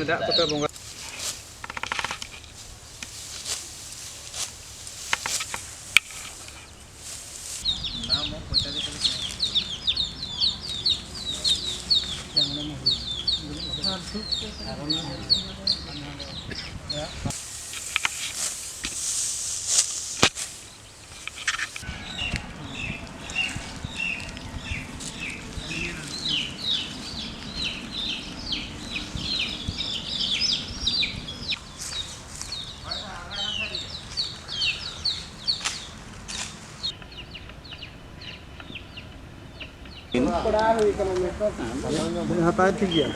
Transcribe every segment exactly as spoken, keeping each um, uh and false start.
ᱫᱟᱜ ᱠᱚᱛᱮ ᱵᱚᱸᱜᱟ᱾ ᱦᱟᱛᱟᱣ ᱴᱷᱤᱠ ᱜᱮᱭᱟ᱾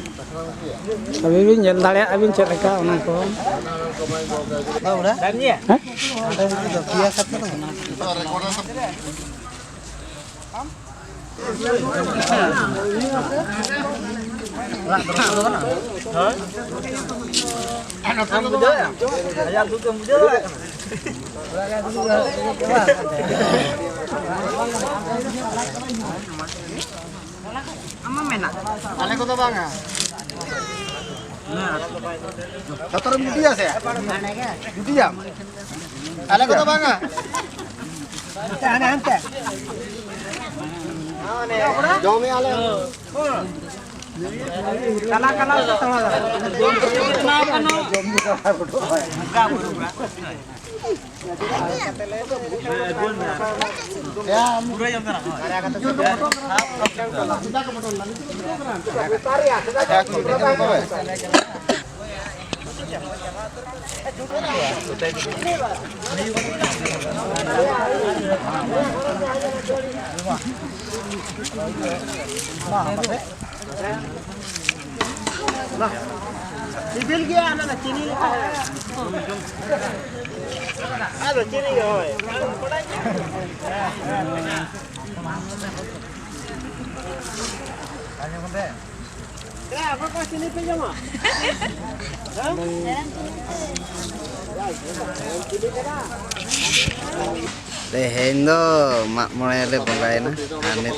ᱟᱹᱵᱤᱱ ᱵᱤᱱ ᱧᱮᱞ ᱫᱟᱲᱮᱭᱟᱜᱼᱟ ᱵᱤᱱ ᱪᱮᱫ ᱞᱮᱠᱟ ᱚᱱᱟ ᱠᱚ᱾ ᱦᱮᱸ? ᱟᱢ ᱢᱟ ᱢᱮᱱᱟᱜ᱾ ᱟᱞᱮ ᱠᱚᱫᱚ ᱵᱟᱝᱟ᱾ ᱡᱚᱛᱚ ᱨᱮᱢ ᱜᱤᱰᱤᱭᱟ ᱥᱮ? ᱜᱤᱰᱤᱭᱟᱢ? ᱟᱞᱮ ᱠᱚᱫᱚ ᱵᱟᱝᱟ᱾ ᱦᱟᱱᱛᱮ, ᱦᱟᱱᱛᱮ᱾ ᱡᱚᱢᱮᱜᱼᱟ ᱞᱮ᱾ ᱠᱟᱞᱟ, ᱠᱟᱞᱟ, ᱡᱚᱛᱚ ᱦᱚᱲ᱾ ᱥᱤᱵᱤᱞ ᱜᱮᱭᱟ, ᱚᱱᱟ ᱫᱚ ᱪᱤᱱᱤ ᱞᱮᱠᱟ᱾ ᱟᱫᱚ ᱪᱤᱱᱤ ᱜᱮ, ᱦᱳᱭ᱾ ᱮ, ᱟᱯᱮ ᱠᱚ ᱪᱤᱱᱤ ᱯᱮ ᱡᱚᱢᱟ? ᱦᱮᱸ? ᱛᱮᱦᱮᱧ ᱫᱚ ᱢᱟᱜ ᱢᱚᱬᱮ ᱞᱮ ᱵᱚᱸᱜᱟᱭᱮᱱᱟ᱾ ᱟᱨ ᱱᱤᱛ